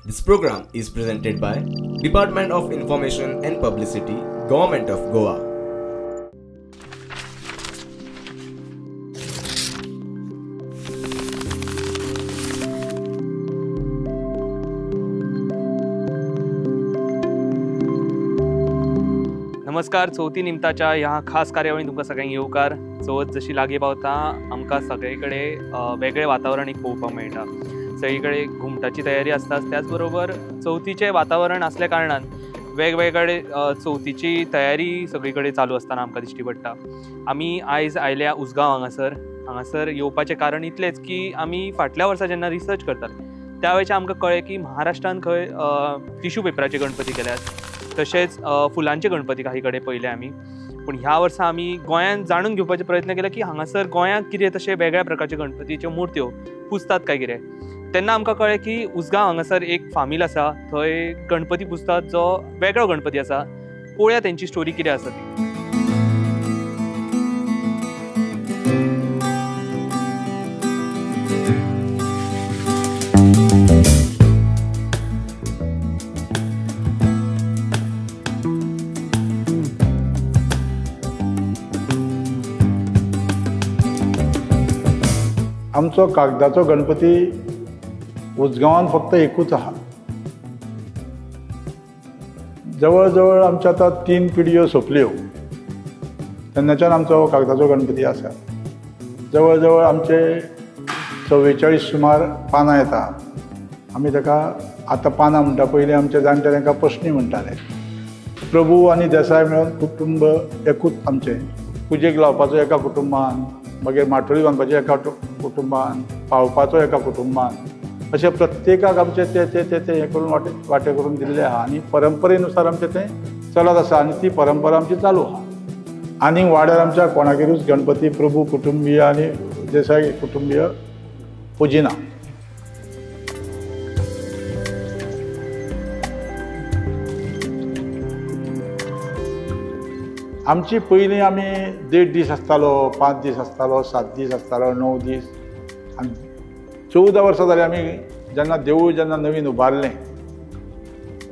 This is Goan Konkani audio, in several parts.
This program is presented by Department of Information and Publicity, Government of Goa. नमस्कार. चवथी निमताच्या ह्या खास कार्यावळीन तुमकां सगळ्यांक येवकार. चवथ जशी लागीं पावता आमकां सगळे कडेन वेगळें वातावरण एक पळोवपाक मेळटा. सगळी कडेन घुमटाची तयारी आसता, त्याच बरोबर चवथीचें वातावरण आसल्या कारणान वेगवेगळे चवथीची तयारी सगळी कडेन चालू आसतना आमकां दिश्टी पडटा. आमी आयज आयल्या उसगांव हांगासर. हांगासर येवपाचें कारण इतलेंच की आमी फाटल्या वर्सा जेन्ना रिसर्च करताले त्या वेळार आमकां कळ्ळें की महाराष्ट्रान खंय टिश्यू पेपराचे गणपती केल्यात, तशेंच फुलांचे गणपती काही कडेन पळयले आमी. पूण ह्या वर्सा आमी गोंयांत जाणून घेवपाचे प्रयत्न केले की हांगासर गोंयांत कितें तशें वेगळ्या प्रकारचे गणपतीच्यो मुर्त्यो पुजतात काय कितें. तेन्ना आमकां कळ्ळें की उसगांव हांगासर एक फामील आसा, थंय गणपती पुजतात जो वेगळो गणपती आसा. पळोवया तेंची स्टोरी कितें आसा ती. आमचो कागदाचो गणपती उसगांवान फक्त एकूच आहा. जवळ जवळ आमच्या आतां 3 पिढयो सोंपल्यो तेन्नाच्यान आमचो कागदाचो गणपती आसा. जवळ जवळ आमचे 44 सुमार पानां येता. आमी ताका आतां पानां म्हणटा, पयलीं आमचे जाणटे तांकां पसणी म्हणटाले. प्रभू आनी देसाय मेळून कुटुंब एकूच आमचें. पुजेक लावपाचो एका कुटुंबान, मागीर माटोळी बांदपाची एका कुटुंबान, पावपाचो एका कुटुंबान, अशें प्रत्येकाक आमचें ते ते ते ते हें करून वांटे वांटे करून दिल्लें आहा. आनी परंपरेनुसार आमचें तें चलत आसा आनी ती परंपरा आमची चालू आहा. आनी वाड्यार आमच्या कोणागेरूच गणपती प्रभू कुटुंबीय आनी देसाय कुटुंबीय पुजिना. आमची पयलीं आमी 1.5 दीस आसतालो, 5 दीस आसतालो, 7 दीस आसतालो, 9 दीस. आनी 14 वर्सां जालीं आमी जेन्ना देवूळ जेन्ना नवीन उबारलें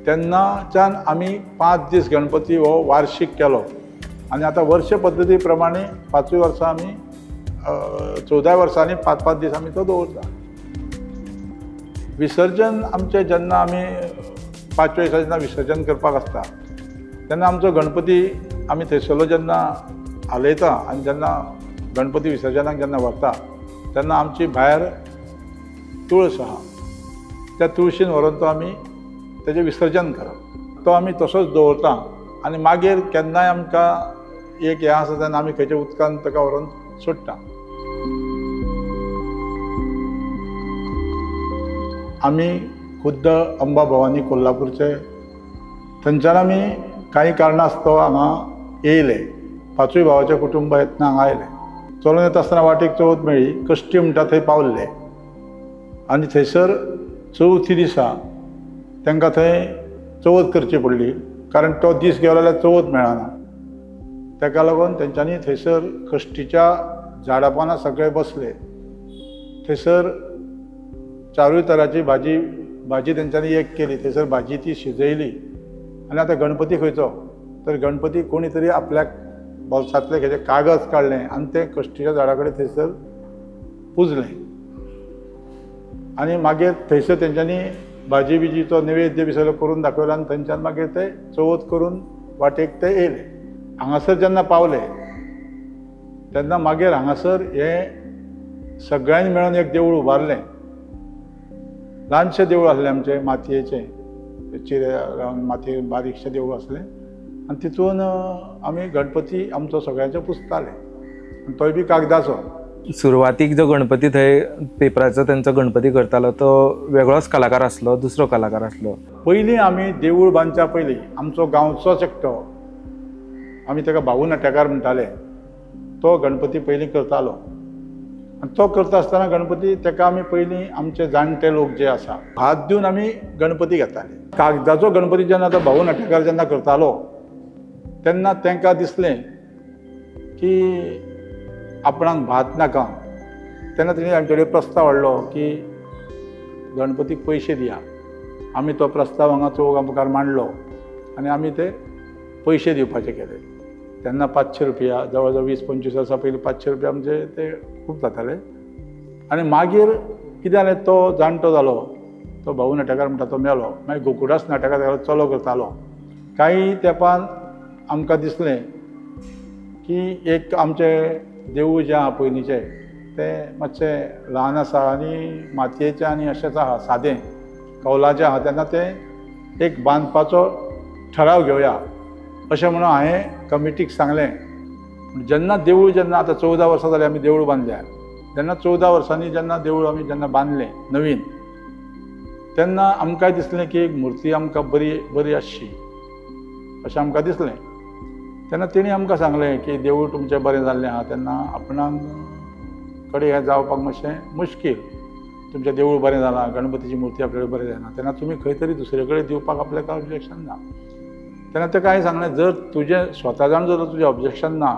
तेन्नाच्यान आमी 5 दीस गणपती हो वार्षीक केलो. आनी आतां वर्ष पद्दती प्रमाणे 5 वर्सां आमी 14 वर्सांनी 5-5 दीस आमी तो दवरता. विसर्जन आमचें जेन्ना आमी 5व्या दिसा जेन्ना विसर्जन करपाक आसता तेन्ना आमचो गणपती आमी थंयसरलो जेन्ना हालयता आनी जेन्ना गणपती विसर्जनाक जेन्ना व्हरता तेन्ना आमची भायर तुळस आहा, त्या तुळशीन व्हरून तो आमी तेजें विसर्जन करप. तो आमी तसोच दवरता आनी मागीर केन्नाय आमकां एक हें आसा तेन्ना आमी खंयच्या उदकान ताका व्हरून सोडटा. आमी खुद्द अंबा भवानी कोल्हापूरचे, थंयच्यान आमी कांय कारणास्तव हांगा येयले. 5 भावाचें कुटुंब येतना हांगा आयलें. चलून येता आसतना वाटेक चवथ मेळ्ळी, कश्टी म्हणटा थंय पावल्ले. आनी थंयसर चवथी दिसा तांकां थंय चवथ करची पडली, कारण तो दीस गेलो जाल्यार चवथ मेळना. ताका लागून तेंच्यांनी थंयसर कश्टीच्या झाडा पानां सगळे बसले. थंयसर 4 तरांची भाजी तेंच्यांनी एक केली, थंयसर भाजी ती शिजयली. आनी आतां गणपती खंयचो तर गणपती कोणी तरी आपल्याक बोल्सांतलें खंयचें कागज काडलें आनी तें कश्टीच्या झाडा कडेन थंयसर पुजलें. आनी मागीर थंयसर तेंच्यांनी भाजी बिजीचो नैवेद्य बी सगळो करून दाखयलो आनी थंयच्यान मागीर ते चवथ करून वाटेक ते येयले. हांगासर जेन्ना पावले तेन्ना मागीर हांगासर हें सगळ्यांनी मेळून एक देवूळ उबारलें. ल्हानशें देवूळ आसलें आमचें, मातयेचें, चिरे रावन मातये बारीकशें देवूळ आसलें. आनी तितून आमी गणपती आमचो सगळ्यांचो पुजताले, आनी तोय बी कागदाचो. सुरवातीक जो गणपती थंय पेपराचो तेंचो गणपती करतालो तो वेगळोच कलाकार आसलो, दुसरो कलाकार आसलो. पयलीं आमी देवूळ बांदच्या पयलीं आमचो गांवचोच एकटो, आमी ताका भाऊ नाट्यकार म्हणटाले, तो गणपती पयलीं करतालो. आनी तो करता आसतना गणपती ताका आमी पयलीं आमचे जाणटे लोक जे आसा हात दिवन आमी गणपती घेताले. कागदाचो गणपती जेन्ना तो भाऊ नाट्यकार जेन्ना करतालो तेन्ना तांकां दिसलें की आपणाक भात नाका. तेन्ना तेणी आमचे कडेन प्रस्ताव हाडलो की गणपतीक पयशे दिया. आमी तो प्रस्ताव हांगा चौगां मुखार मांडलो आनी आमी ते पयशे दिवपाचे केले. तेन्ना 500 रुपया, जवळ जवळ 20-25 वर्सां पयलीं 500 रुपया म्हणजे ते खूब जाताले. आनी मागीर कितें जालें, तो जाणटो जालो, तो भाऊ नाटकार म्हणटा तो मेलो. मागीर गोकुळदास नाटकार ताका चलो करतालो. कांय तेंपान आमकां दिसलें की एक आमचें देवूळ जें आहा पयलींचें तें मातशें ल्हान आसा आनी मातयेचें आनी अशेंच आहा, सादें कौलाचें आहा, तेन्ना तें एक बांदपाचो ठराव घेवया अशें म्हणून हांवें कमिटीक सांगलें. जेन्ना देवूळ जेन्ना आतां 14 वर्सां जालीं आमी देवूळ बांदल्या, तेन्ना 14 वर्सांनी जेन्ना देवूळ आमी जेन्ना बांदलें नवीन, तेन्ना आमकांय दिसलें की एक मुर्ती आमकां बरी बरी आसची अशें आमकां दिसलें. तेन्ना तेणी आमकां सांगलें की देवूळ तुमचें बरें जाल्लें आहा, तेन्ना आपणाक कडेन हें जावपाक मातशें मुश्कील, तुमचें देवूळ बरें जालां, गणपतीची मुर्ती आपल्या कडेन बरें जायना, तेन्ना तुमी खंय तरी दुसरे कडेन दिवपाक आपल्याक कांय ऑब्जेक्शन ना. तेन्ना ताका हांवें सांगलें, जर तुजें स्वता जावन जर तुजें ऑब्जेक्शन ना,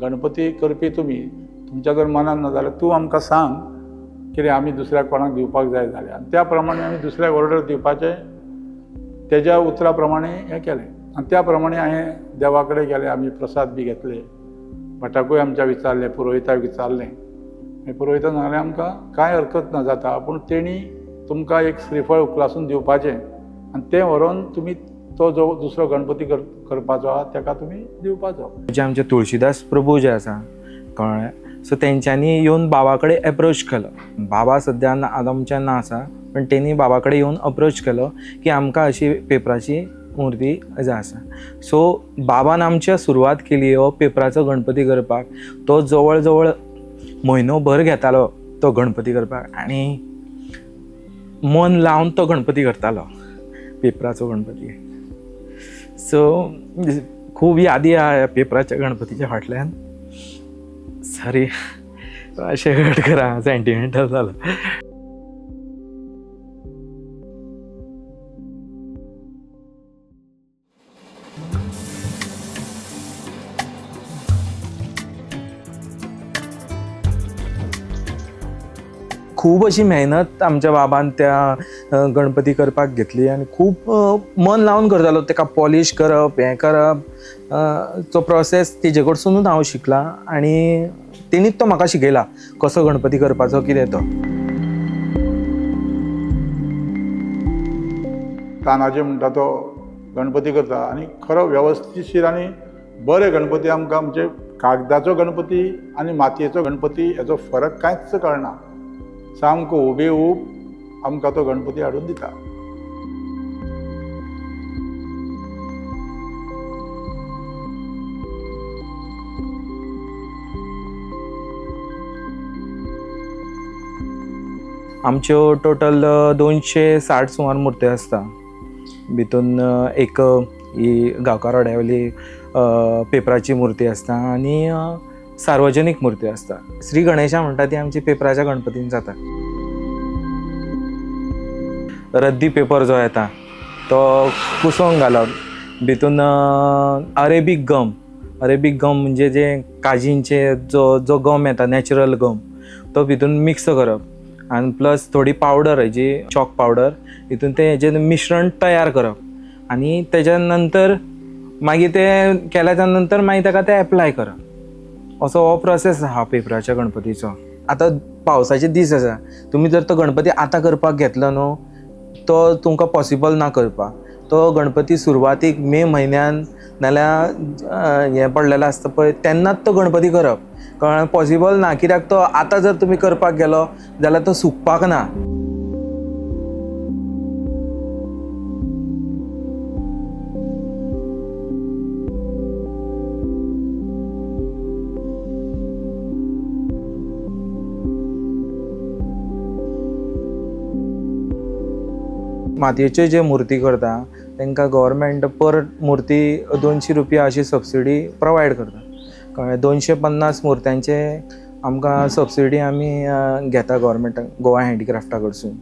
गणपती करपी तुमी, तुमच्या जर मनान ना जाल्यार तूं आमकां सांग कितें आमी दुसऱ्याक कोणाक दिवपाक जाय जाल्यार. आनी त्या प्रमाणे आमी दुसऱ्याक ऑर्डर दिवपाचें तेज्या उतरा प्रमाणे हें केलें. आनी त्या प्रमाणे हांवें देवा कडेन गेलें, आमी प्रसाद बी घेतले, भटाकूय आमच्या विचारलें, पुरोहिताक विचारलें. पुरोहितान सांगलें आमकां कांय हरकत ना जाता, पूण तेणी तुमकां एक श्रीफळ उखलासून दिवपाचें आनी तें व्हरोन तुमी तो जो दुसरो गणपती करपाचो आहा ताका तुमी दिवपाचो. जे आमचे तुळशीदास प्रभू जे आसा, कळ्ळें, सो तेंच्यांनी येवन बाबा कडेन एप्रोच केलो. बाबा सद्या आमच्या ना आसा, पण तेणी बाबा कडेन येवन अप्रोच केलो की आमकां अशी पेपराची मूर्ती जाय आसा. सो बाबान आमच्या सुरवात केली हो पेपराचो गणपती करपाक. तो जवळ जवळ म्हयनो भर घेतालो तो गणपती करपाक आनी मन लावन तो गणपती करतालो, पेपराचो गणपती. सो खूब यादी आहा पेपराच्या गणपतीच्या फाटल्यान. सॉरी अशें कट करा, सेंटिमेंटल जालो. खूब अशी मेहनत आमच्या बाबान त्या गणपती करपाक घेतली आनी खूब मन लावन करतालो. ताका पॉलिश करप, हें करप, तो प्रोसेस तेजे कडसुनूच हांव शिकलां आनी तेणीच तो म्हाका शिकयला कसो गणपती करपाचो कितें तो. तानाजी म्हणटा तो गणपती करता आनी खरो वेवस्थीशीर आनी बरे गणपती आमकां, म्हणजे कागदाचो गणपती आनी मातयेचो गणपती हेचो फरक कांयच कळना. सामको हुबेहूब आमकां तो गणपती हाडून दिता. आमच्यो टोटल 260 सुमार मुर्त्यो आसता. भितून एक ही गांवकार वाड्यावयली पेपराची मुर्ती आसता आनी सार्वजनीक मुर्ती आसता. श्री गणेशा म्हणटा ती आमची पेपराच्या गणपतीन जाता. रद्दी पेपर जो येता तो कुसोवंक घालप, भितून अरेबीक गम, अरेबीक गम म्हणजे जे काजींचे जो जो गम येता, नॅचरल गम, तो भितून मिक्स करप आनी प्लस थोडी पावडर, हेजी चॉक पावडर, हितून तें हेजें मिश्रण तयार करप आनी तेज्या नंतर मागीर तें केल्याच्या नंतर मागीर ताका तें एप्लाय करप. असो हो प्रोसेस आहा पेपराच्या गणपतीचो. आतां पावसाचे दीस आसा, तुमी जर तो गणपती आतां करपाक घेतलो न्हू, तो तुमकां पॉसिबल ना करपाक. तो गणपती सुरवातीक मे म्हयन्यान नाल्यार हें पडलेलें आसता पळय तेन्नाच तो गणपती करप, कारण पॉसिबल ना. कित्याक तो आतां जर तुमी करपाक गेलो जाल्यार तो सुकपाक ना. मातयेच्यो जे मुर्ती करता तांकां गव्हर्मेंट पर मुर्ती 200 रुपया अशी सबसिडी प्रोवायड करता. कळ्ळें, 250 मुर्त्यांचे आमकां सबसिडी आमी घेता गव्हर्मेंटाक, गोवा हँडीक्राफ्टा कडसून.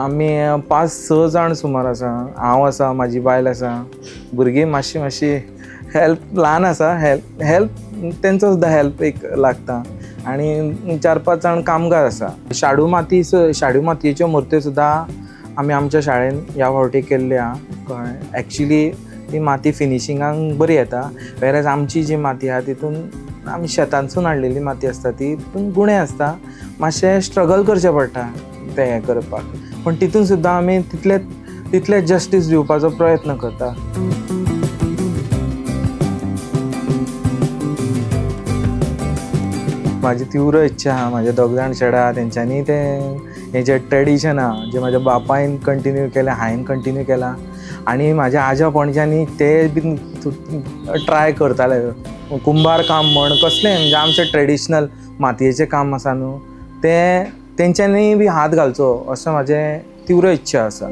आमी 5-6 जाण सुमार आसा. हांव आसा, म्हाजी बायल आसा, भुरगीं मातशी मातशी हेल्प ल्हान आसा, हेल्प हेल्प तेंचो सुद्दां हेल्प एक लागता. आनी 4-5 जाण कामगार आसा. शाडू माती, शाडू मातयेच्यो मुर्त्यो सुद्दां आमी आमच्या शाळेन ह्या फावटी केल्ल्यो आहा. कळ्ळें, एक्चुली ती माती फिनिशिंगाक बरी येता, वेरेज आमची जी माती आहा तितून आमी शेतांतसून हाडलेली माती आसता ती तितून गुणे आसता, मातशें स्ट्रगल करचें पडटा तें हें करपाक, पूण तितून सुद्दां आमी तितले तितले जस्टीस दिवपाचो प्रयत्न करता. म्हाजी तीव्र इच्छा आहा, म्हाजे दोग जाण चेडे आहा तेंच्यांनी तें हें जें ट्रेडिशन आहा जें म्हाज्या बापायन कंटिन्यू केलें, हांवें कंटिन्यू केलां, आनी म्हाज्या आज्या पणज्यांनी ते बीन ट्राय करताले कुंभार काम म्हण कसलें, म्हणजे आमचें ट्रेडिशनल मातयेचें काम आसा न्हू तें तेंच्यांनी बी हात घालचो असो म्हाजें तीव्र इच्छा आसा.